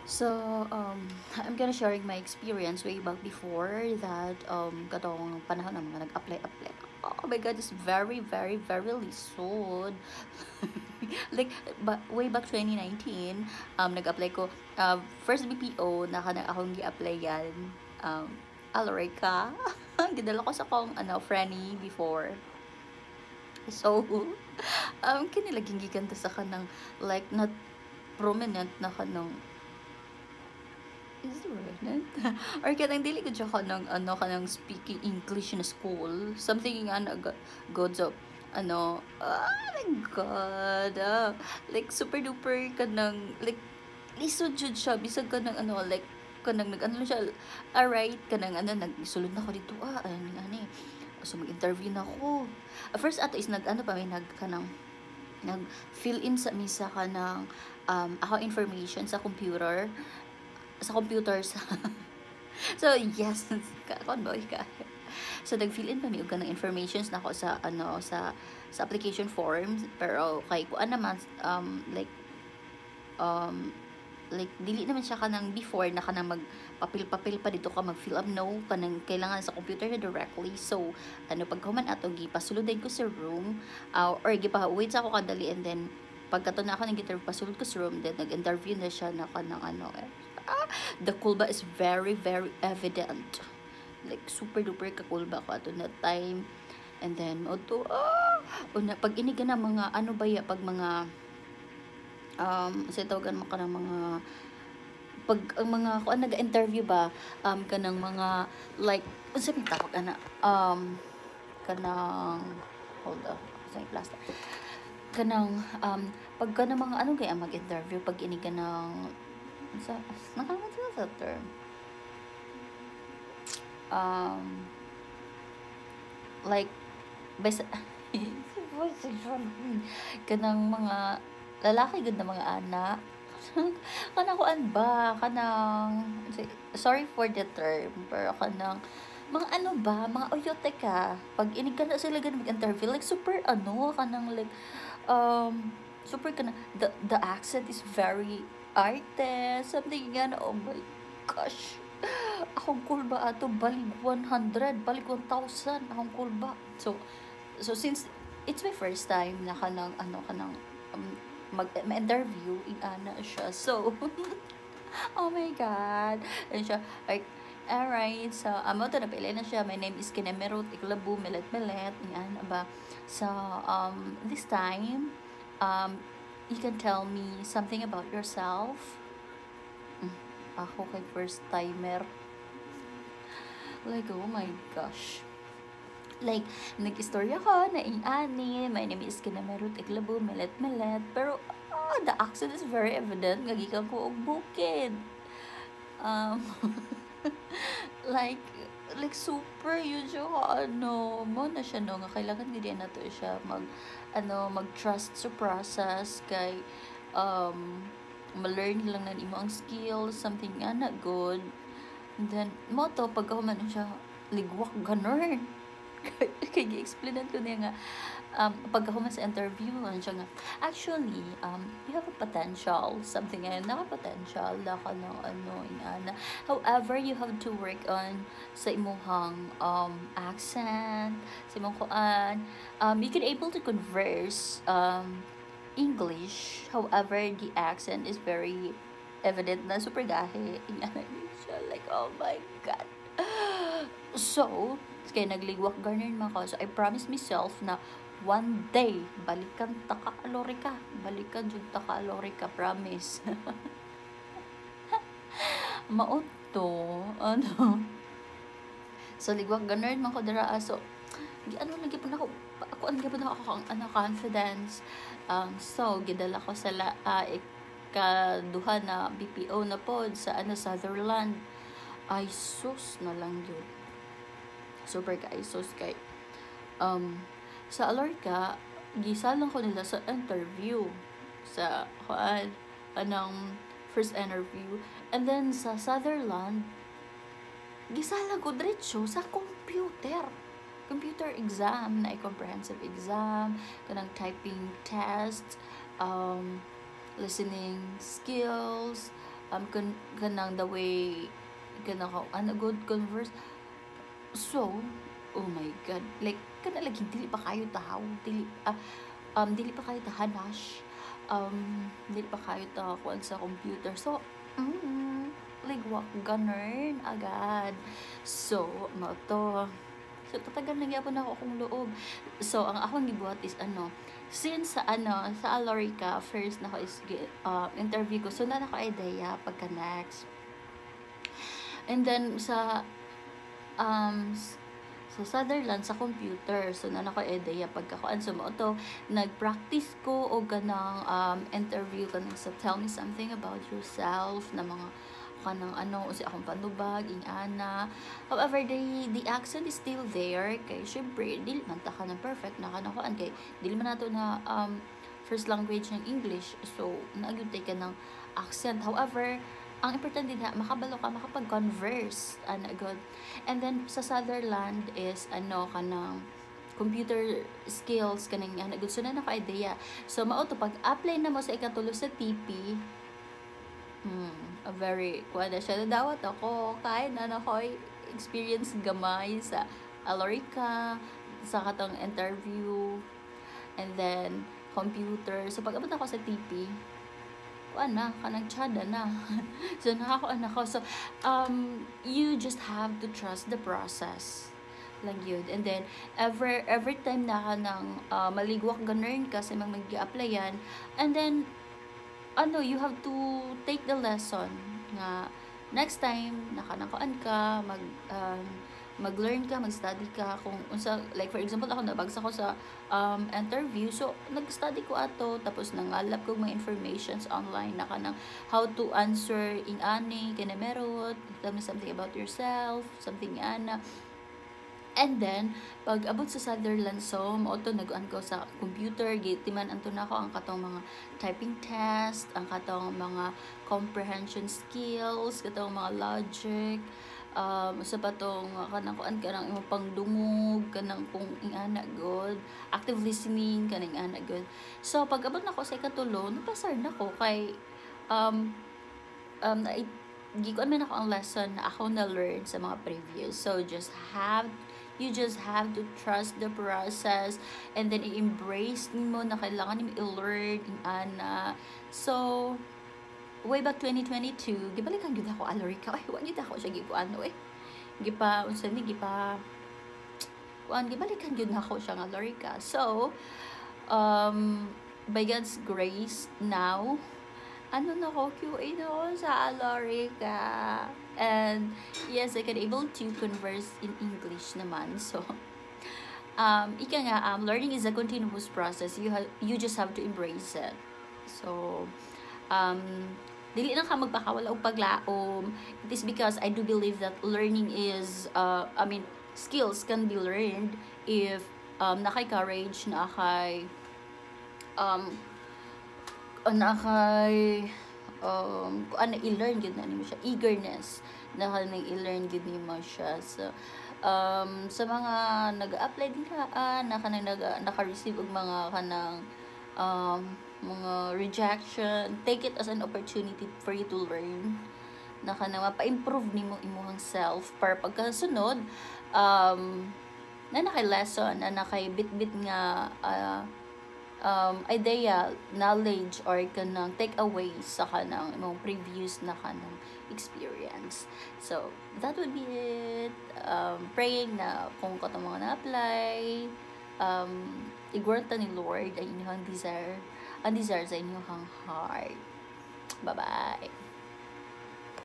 So, I'm gonna sharing my experience way back before that katong panahon ng mga nag-apply-apply. Oh my God, it's very, very, very lisod. Like, but way back 2019, nag-apply ko, first BPO na kanang akong gi-applyan, Alorica. Gidala ko sa akong, ano, friendly before. So, kini laging gikan sa kanang, like, not prominent na kanang, is it prominent? Or kanang dili gud siya kanang, ano, kanang speaking English in school. Something nga na good. So, ano, oh my God, ah, like, super duper kanang, like, lisod jud siya, bisag kanang, ano, like, kanang nag-ano lang siya, alright, kanang, ano, nagsulod na ko dito, ah, ano, ano, eh. So, mag-interview na ako. First ato is nag-ano pa, may nag, kanang, nag-fill in sa misa kanang ako information sa computer sa. So yes, kon boy ka. So nag-fill in pa mi og kanang informations nako sa ano, sa application forms, pero kay kuan naman, like dili naman siya kanang before na kanang mag papel-papel pa dito ka mag-fill up, no, kanang kailangan sa computer na directly. So ano, pag human ato, gipasulod ko sa room, or gipa-wait sa ako kadali, and then pagkato na ako nag interview, pasulod ko sa room, then nag-interview na siya na kanang ano eh, ah, the kulba is very, very evident. Like super duper kakulba ko ato na time. And then to, ah, una pag ini na mga ano ba ya, pag mga sa tawagan mo kanang mga pag ang mga kuan nag-interview ba, kanang mga like unsa may tawag ana, kanang, hold on, sa plaster, kanang pag kanang mga ano kaya mag-interview pag ini kanang sa nakalimutan sa term, like basta kanang mga lalaki gud na mga ana, kanang kuan ba, kanang, sorry for the term, pero kanang mga ano ba, mga oyote ka pag inig ka na sila gan mag-interview, like super ano kanang, like super kana the accent is very arte, something nga. Oh my gosh, akong kulba ato balig 100, balig 1,000 akong kulba. So since it's my first time na kanang ano, kanang mag ma-interview ing-ana siya, so oh my God. And siya like, alright, so amo to, napili na siya. My name is Kinemerut Iklabu Melet Melet, yan ba. So this time, you can tell me something about yourself. Ako kay first timer, like, oh my gosh, like nag-istorya ko na ing-ani, my name is Kinamerut Iklabu Melet Melet, pero the accent is very evident nga gikan ko og bukid. Like super yun siya ano mo na siya, no, nga kailangan gid nato siya mag ano, mag trust sa process kay ma-learn lang na nimo ang skills, something nga na good. And then mo to, pagka man siya ligwak ganun kay gi-explainan ko niya nga pagka sa interview, ano siya nga, actually, you have a potential, something nga naka-potential na ka ng ano ingana, however, you have to work on sa imuhang accent, sa imong kuan. You can able to converse English, however, the accent is very evident na super gahi, ingana siya. Like, oh my God. So kay nagligwak garner man ko, so I promise myself na one day balikan ta ka Alorica, balikan jud ta ka Alorica, promise. Mao to, ano, so ligwak ganun man ko dira. So gi ano lagi pud nako ako, ang gyapon ako ang ano, confidence. So gidala ko sa la, ikaduha na BPO na pod sa ano, Sutherland. Ay sus na lang yun, super ka ay sus, kay sa Alorica gisalang ko nila sa interview sa kuan, anong first interview, and then sa Sutherland gisalang ko diretso sa computer exam na comprehensive exam, kanang typing test, listening skills. Kanang the way kanang ano good converse. So, oh my God, like kana lagi dili pa kayo tahaw, dili dili pa kayo tahanash, dili pa kayo ta kuan sa computer. So, like walk ganun agad. So, mao to. So, tatagan na gyapon ako akong loob. So, ang akong gibuhat is ano, since sa ano, sa Alorica, first na ko is interview ko. So, na ako idea pagka next. And then, sa Sutherland, sa computer. So, na ako idea pagka kuan. So, mao to, nag-practice ko og kanang interview kanang sa "Tell me something about yourself" na mga kanang ano si akong panubag ing-ana. However, the accent is still there kay syempre dili man ta ka ng perfect na kanang kuan kay dili man nato na first language ng English, so naa gyud tay kanang accent. However, ang importante na makabalo ka makapag-converse ana good. And then sa Sutherland is ano kanang computer skills kaning ana good, so na naka idea. So mao to, pag apply na mo sa ikatulo sa TP, a very kuan na siya, nadawat ako kahit na ako experience gamay sa Alorica sa katong interview and then computer. So pag abot ako sa TP, kuan na, kanang tsada na. So nakakuan ako. So you just have to trust the process lang yun. And then every time na ka ng maligwak ganun ka sa mga mag-applyan, and then ano, you have to take the lesson nga next time nakanakuan ka, mag-learn ka, mag-study ka kung unsa. Like for example, ako nabagsak ko sa interview, so nag-study ko ato, tapos nangalap ko mga informations online na kanang how to answer ing ani kay merot "Tell me something about yourself," something ana. And then, pag abot sa Sutherland, so, mao to, nag ko sa computer, gitiman anto na ako ang katong mga typing test, ang katong mga comprehension skills, katong mga logic, sa patong kanang kuan, kanang imong pangdungog, kanang kung ingana god, active listening, kanang ana god. So, pag abot na ko sa ikatulo, napasar na ko kay gikuan man ako ang lesson na ako na learn sa mga previous. So, just have you just have to trust the process and then i-embrace nimo na kailangan nimo i-learn ana. So, way back 2022, gibalikan gyud ako Alorica. Ay, wa gyud ako siya gikuan eh. Gipa unsa ni, gipa kuan, gibalikan gyud nako siya nga Alorica. So, by God's grace now, ano na ko, QA na ako sa Alorica. And yes, I can able to converse in English naman. So, ika nga, learning is a continuous process. You just have to embrace it. So, dili lang ka magpakawala og paglaom. It is because I do believe that learning is, I mean, skills can be learned if nakay courage, nakay kung ano i-learn gyud na nimo siya, eagerness na kanang i-learn gyud nimo siya. So sa mga nag-apply din ka na kanang naka-receive og mga kanang mga rejection, take it as an opportunity for you to learn na kanang mapa-improve nimo imong self para pagkasunod na nakay lesson na nakay bit-bit nga idea, knowledge, or kanang take away sa kanang imong previous na kanang experience. So, that would be it. Praying na kung katong mga na-apply, i-grant ni Lord ang inyong desire, ang desire sa inyong heart. Bye-bye!